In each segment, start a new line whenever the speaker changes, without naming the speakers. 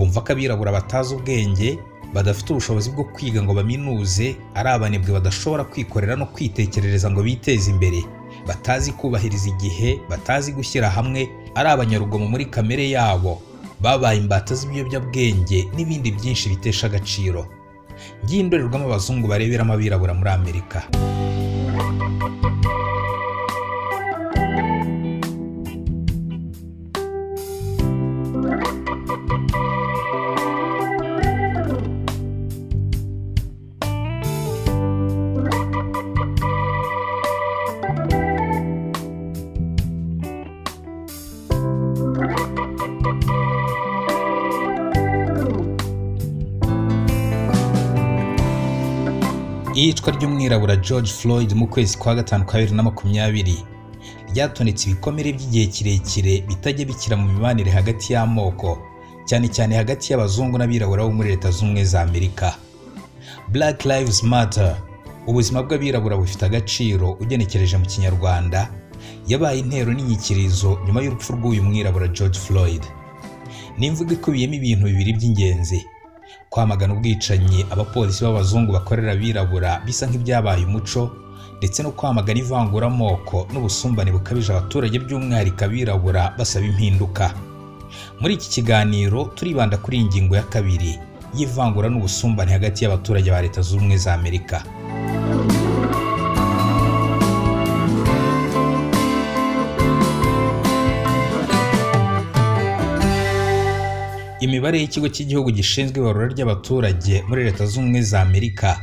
Bumva ko abirabura batazi ubwenge, badafite ubushobozi bwo kwiga ngo baminuze, ari abanebwe badashobora kwikorera no kwitekerereza ngo biteze imbere, batazi kubahiriza igihe, batazi gushyira hamwe, ari abanyarugomo muri kamere yabo, babaye imbata z'ibiyobyabwenge n'ibindi byinshi bitesha agaciro. Ngiyi indorerwamo abazungu bareberamo abirabura muri Amerika. Iyicwa ry'umwirabura George Floyd mu kwezi kwa gatanu kwa 2020 ryatonetse ibikomere by'igihe kirekire bitajya bikira mu mibanire hagati y'amoko, cyane cyane hagati y'abazungu n'abirabura bo muri Leta Zunze za Amerika. Black Lives Matter, ubuzima bw'abirabura bufite agaciro ugenekereje mu Kinyarwanda, yabaye intero n'inyikirizo nyuma y'urupfu rw'uyu mwirabura George Floyd. Ni imvugo ikubiyemo ibintu bibiri by'ingenzi: kwamagana ubwicanyi abapolisi b'abazungu bakorera abirabura bisa nk'ibyabaye umuco, ndetse no kwamagana ivanguramoko n'ubusumbane bukabije abaturage by'umwihariko abirabura basaba impinduka. Muri iki kiganiro turibanda kuri iyi ngingo ya kabiri y'ivangura n'ubusumbane hagati y'abaturage ba Leta Zunze Ubumwe za Amerika. Imibare y'ikigo cy'igihugu gishinzwe ibarura ry'abaturage muri Leta Zunze Ubumwe za Amerika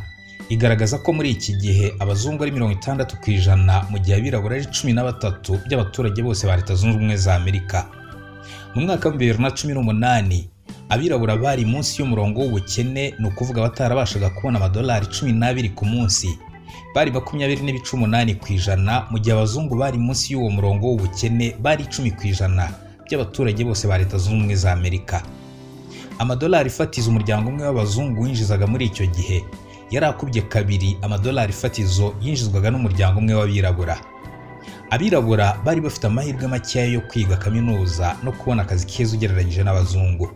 igaragaza ko muri iki gihe abazungu ari 60% mu gihe abirabura ari 13 by'abaturage bose ba Leta Zunze Ubumwe za Amerika. Mu mwaka wa 2018 abirabura bari munsi y'umurongo w'ubukene, ni ukuvuga batarabashaga kubona amadolari 12 ku munsi, bari 20.8%, mu gihe abazungu bari munsi y'uwo murongo w'ubukene bari 10% by'abaturage bose ba Leta Zunze Ubumwe za Amerika. Amadolari fatizo umuryango umwe w'abazungu winjizaga muri icyo gihe yari akubye kabiri amadolari fatizo yinjizwaga n'umuryango umwe w'abirabura. Abirabura bari bafite amahirwe makeya yo kwiga kaminuza no kubona akazi keza ugereranyije n'abazungu.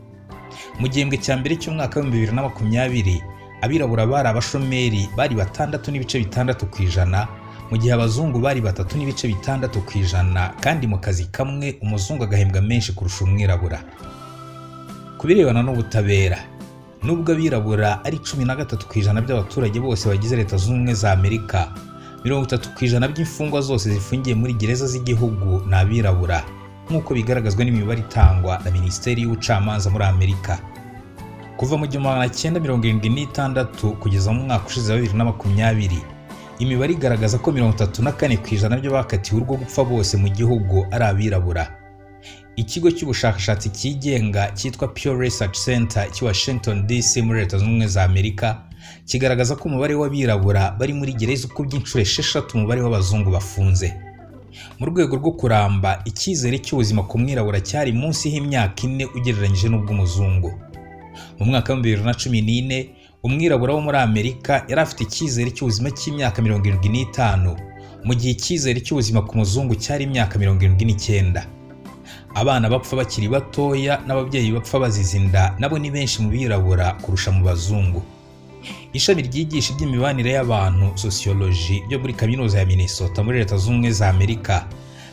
Mu gihembwe cya mbere cy'umwaka wa 2020 abirabura bari abashomeri bari 6.6%, mu gihe abazungu bari 3.6%, kandi mu kazi kamwe umuzungu agahembwa menshi kurusha umwirabura. Ku birebana n'ubutabera, nubwo abirabura ari 13% by'abaturage bose bagize Leta Zunze Ubumwe za Amerika, 30% by'imfungwa zose zifungiye muri gereza z'igihugu ni abirabura, nk'uko bigaragazwa n'imibare itangwa na Minisiteri y'Ubucamanza muri Amerika. Kuva mu 1976 kugeza mu mwaka ushize wa 2020, imibare igaragaza ko 34% by'abakatiwe urwo gupfa bose mu gihugu ari abirabura. Ikigo cy'ubushakashatsi cyigenga cyitwa Pew Research Center cy'i Washington DC muri Leta Zunze Ubumwe za Amerika kigaragaza ko umubare w'abirabura bari muri gereza ukubye inshuro 6 umubare w'abazungu bafunze. Mu rwego rwo kuramba, icyizere cy'ubuzima ku mwirabura cyari munsi y'imyaka 4 ugereranyije n'ubw'umuzungu. Mu mwaka wa 2014 umwirabura wo muri Amerika yari afite icyizere cy'ubuzima cy'imyaka 75, mu gihe icyizere cy'ubuzima ku muzungu cyari imyaka 79. Abana bapfa bakiri batoya n'ababyeyi bapfa bazize inda nabo ni benshi mu birabura kurusha mu bazungu. Ishami ryigisha iby'imibanire y'abantu sociology ryo muri kaminuza ya Minnesota muri Leta Zunze Ubumwe za Amerika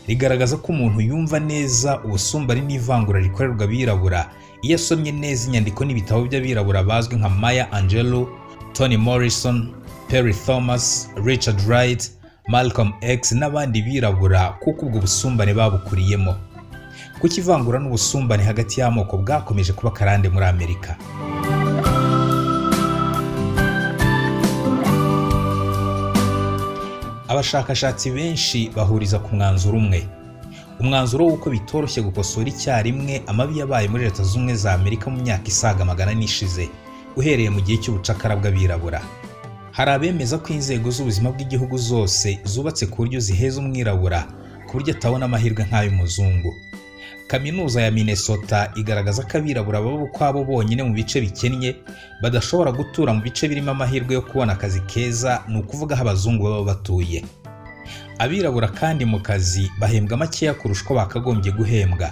rigaragaza ko umuntu yumva neza ubusumbane n'ivangura rikorerwa abirabura iyo asomye neza inyandiko n'ibitabo by'abirabura bazwi nka Maya Angelou, Toni Morrison, Perry Thomas, Richard Wright, Malcolm X n'abandi birabura, kuko ubwo busumbane babukuriyemo. Kuki ivangura n'ubusumbane hagati y'amoko bwakomeje kuba karande muri Amerika? Abashakashatsi benshi bahuriza ku mwanzuro umwe, umwanzuro w'uko bitoroshye gukosora icyarimwe amabi yabaye muri Leta Zunze Ubumwe za Amerika mu myaka isaga 400 ishize, uhereye mu gihe cy'ubucakara bw'abirabura. Hari abemeza ko inzego z'ubuzima bw'igihugu zose zubatse ku buryo ziheza umwirabura, ku buryo atabona amahirwe nk'ay'umuzungu. Kaminuza ya Minnesota igaragaza ko abirabura baba ukwabo bonyine mu bice bikennye, badashobora gutura mu bice birimo amahirwe yo kubona akazi keza, ni ukuvuga aho abazungu baba batuye. Abirabura kandi mu kazi bahembwa makeya kurusha uko bakagombye guhembwa,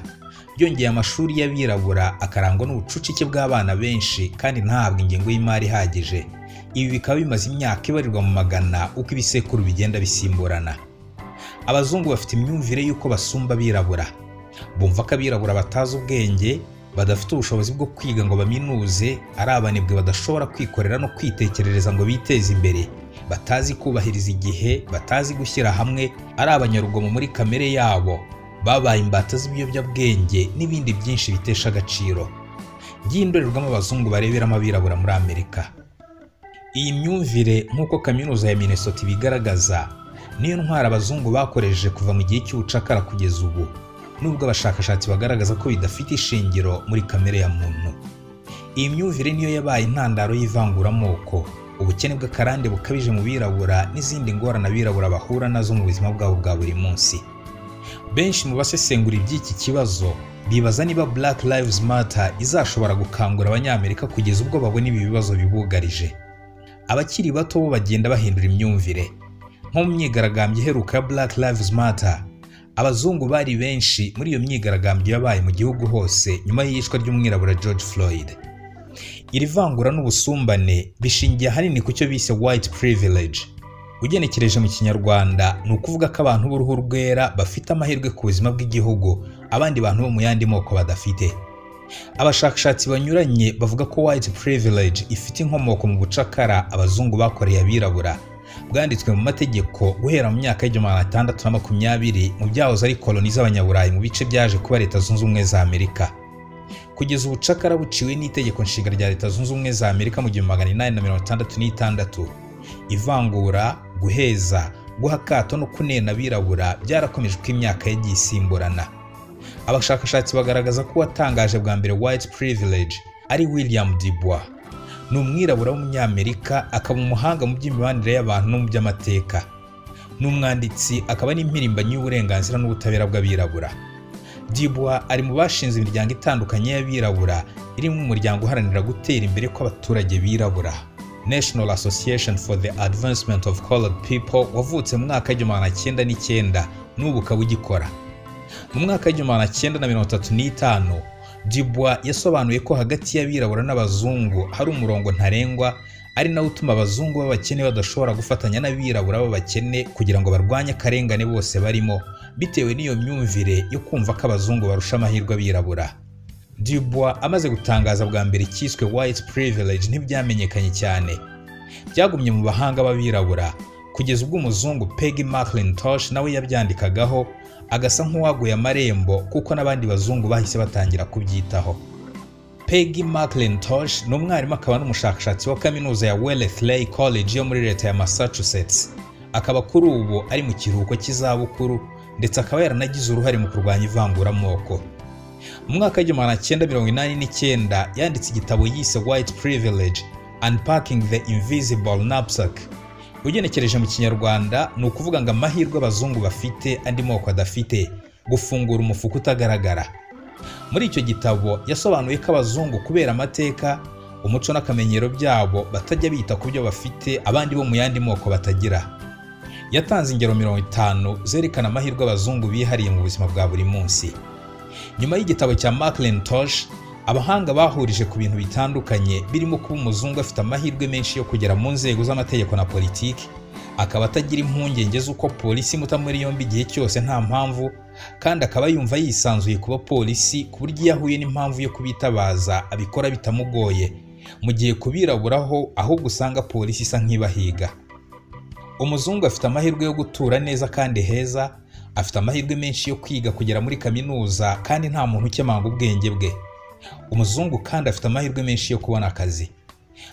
Byongeye, amashuri y'abirabura akarangwa n'ubucucike bw'abana benshi kandi ntahabwe ingengo y'imari ihagije. Ibi bikaba bimaze imyaka ibarirwa mu magana uko ibisekuru bigenda bisimburana. Abazungu bafite imyumvire y'uko basumba abirabura. Bumva ko abirabura batazi ubwenge, badafite ubushobozi bwo kwiga ngo baminuze, ari abanebwe badashobora kwikorera no kwitekerereza ngo biteze imbere, batazi kubahiriza igihe, batazi gushyira hamwe, ari abanyarugomo muri kamere yabo, babaye imbata z'ibiyobyabwenge n'ibindi byinshi bitesha agaciro. Ngiyi indorerwamo abazungu bareberamo abirabura muri Amerika. Iyi myumvire, nk'uko kaminuza ya Minnesota ibigaragaza, niyo ntwaro abazungu bakoresheje kuva mu gihe cy'ubucakara kugeza ubu, nubwo abashakashatsi bagaragaza ko bidafite ishingiro muri kamere ya muntu. Iyi myumvire niyo yabaye intandaro y'ivanguramoko, ubukene bw'akarande bukabije mu birabura n'izindi ngorane abirabura bahura nazo mu buzima bwabo bwa buri munsi. Benshi mu basesengura iby'iki kibazo bibaza niba Black Lives Matter izashobora gukangura Abanyamerika kugeza ubwo babona ibi bibazo bibugarije. Abakiri bato bo bagenda bahindura imyumvire. Nko mu myigaragambyo iheruka ya Black Lives Matter, abazungu bari benshi muri iyo myigaragambyo yabaye mu gihugu hose nyuma y'iyicwa ry'umwirabura George Floyd. Iri vangura n'ubusumbane bishingiye ahanini ku cyo bise white privilege. Ugenekereje mu Kinyarwanda, ni ukuvuga ko abantu b'uruhu rwera bafite amahirwe ku buzima bw'igihugu abandi bantu bo mu yandi moko badafite. Abashakashatsi banyuranye bavuga ko white privilege ifite inkomoko mu bucakara abazungu bakoreye abirabura, bwanditswe mu mategeko guhera mu myaka y'1620 mu byahoze ari koloni z'Abanyaburayi mu bice byaje kuba Leta Zunze Ubumwe za Amerika, kugeza ubucakara buciwe n'itegeko nshinga rya Leta Zunze Ubumwe za Amerika mu 1866. Ivangura, guheza, guha akato no kunena abirabura byarakomeje uko imyaka yagiye isimburana. Abashakashatsi bagaragaza ko uwatangaje bwa mbere white privilege ari William Dubois. Ni umwirabura w'Umunyamerika, akaba umuhanga mu by'imibanire y'abantu no mu by'amateka. Ni umwanditsi, akaba n'impirimbanyi y'uburenganzira n'ubutabera bw'abirabura. Dubois ari mu bashinze imiryango itandukanye y'abirabura, irimo umuryango uharanira gutera imbere kw'abaturage birabura, National Association for the Advancement of Colored People, wavutse mu mwaka w'1909 n'ubu ukaba ugikora. Mu mwaka w'1935, Dubois yasobanuye ko hagati y'abirabura n'abazungu hari umurongo ntarengwa, ari nawo utuma abazungu b'abakene badashobora gufatanya n'abirabura b'abakene kugira ngo barwanye akarengane bose barimo, bitewe n'iyo myumvire yo kumva ko abazungu barusha amahirwe abirabura. Dubois amaze gutangaza bwa mbere icyiswe white privilege ntibyamenyekanye cyane. Byagumye mu bahanga b'abirabura kugeza ubwo umuzungu Peggy McIntosh nawe yabyandikagaho, agasa nk'uwaguye amarembo kuko n'abandi bazungu bahise batangira kubyitaho. Peggy McIntosh ni umwarimu akaba n'umushakashatsi wa kaminuza ya Wellesley College yo muri leta ya Massachusetts, akaba kuri ubu ari mu kiruhuko cy'izabukuru, ndetse akaba yaranagize uruhare mu kurwanya ivanguramoko. Mu mwaka w'1989 yanditse igitabo yise White Privilege: Unpacking the Invisible Knapsack. Ugenekereje mu Kinyarwanda, ni ukuvuga ngo amahirwe abazungu bafite andi moko adafite, gufungura umufuka utagaragara. Muri icyo gitabo yasobanuye ko abazungu, kubera amateka, umuco n'akamenyero byabo, batajya bita ku byo bafite abandi bo mu yandi moko batagira. Yatanze ingero 50 zerekana amahirwe abazungu bihariye mu buzima bwa buri munsi. Nyuma y'igitabo cya McIntosh, abahanga bahurije ku bintu bitandukanye, birimo kuba umuzungu afite amahirwe menshi yo kugera mu nzego z'amategeko na politiki, akaba atagira impungenge z'uko polisi imuta muri yombi igihe cyose nta mpamvu, kandi akaba yumva yisanzuye kuba polisi ku buryo iyo ahuye n'impamvu yo kubitabaza abikora bitamugoye, mu gihe kubiraburaho ahubwo usanga polisi isa nk'ibahiga. Umuzungu afite amahirwe yo gutura neza kandi heza, afite amahirwe menshi yo kwiga kugera muri kaminuza kandi nta muntu ukemanga ubwenge bwe. Umuzungu kandi afite amahirwe menshi yo kubona akazi.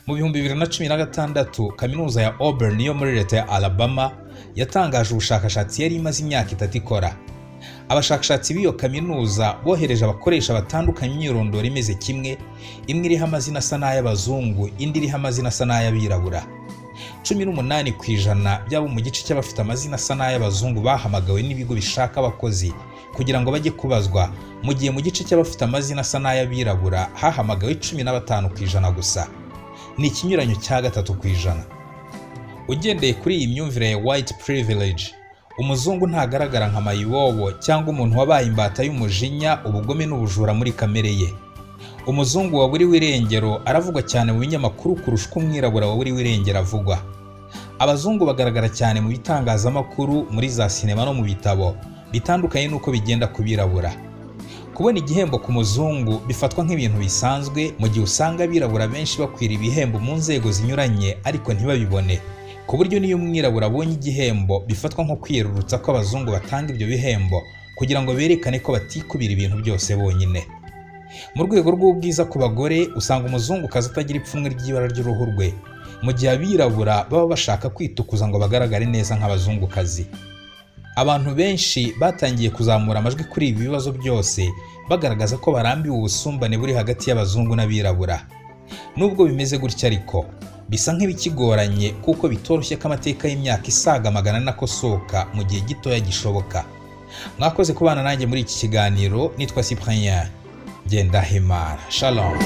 Mu 2016, kaminuza ya Auburn yo muri leta ya Alabama yatangaje ubushakashatsi yari imaze imyaka 3 ikora. Abashakashatsi b'iyo kaminuza bohereje abakoresha batandukanye imyirondoro imeze kimwe, imwe iriho amazina asa n'ay'abazungu, indi iriho amazina asa n'ay'abirabura. 18% by'abo mu gice cy'abafite amazina asa n'ay'abazungu bahamagawe n'ibigo bishaka abakozi kugira ngo bajye kubazwa, mu gihe mu gice cy'abafite amazina asa n'ay'abirabura hahamagawe 15% gusa. Ni ikinyuranyo cya 3%. Ugendeye kuri iyi myumvire ya white privilege, Umuzungu ntagaragara nka mayibobo cyangwa umuntu wabaye imbata y'umujinya, ubugome n'ubujura muri kamere ye. Umuzungu waburiwe irengero aravugwa cyane mu binyamakuru kurusha uko umwirabura waburiwe irengero avugwa. Abazungu bagaragara cyane mu bitangazamakuru, muri za sinema no mu bitabo, bitandukanye n'uko bigenda ku birabura. Kubona igihembo ku muzungu bifatwa nk'ibintu bisanzwe, mu gihe usanga abirabura benshi bakwira ibihembo mu nzego zinyuranye ariko ntibabibone, ku buryo n'iyo umwirabura abonye igihembo bifatwa nko kwiyerurutsa ko abazungu batanga ibyo bihembo kugira ngo berekane ko batikubira ibintu byose bonyine. Mu rwego rw'ubwiza ku bagore, usanga umuzungukazi atagira ipfunwe ry'ibara ry'uruhu rwe, mu gihe abirabura baba bashaka kwitukuza ngo bagaragare neza nk'abazungukazi. Abantu benshi batangiye kuzamura amajwi kuri ibi bibazo byose, bagaragaza ko barambiwe ubusumbane buri hagati y'abazungu n'abirabura. Nubwo bimeze gutya ariko, bisa nk'ibikigoranye kuko bitoroshye ko amateka y'imyaka isaga 400 akosoka mu gihe gitoya gishoboka. Mwakoze kubana nanjye muri iki kiganiro, nitwa Cyprien Ngendahimana. Shalom.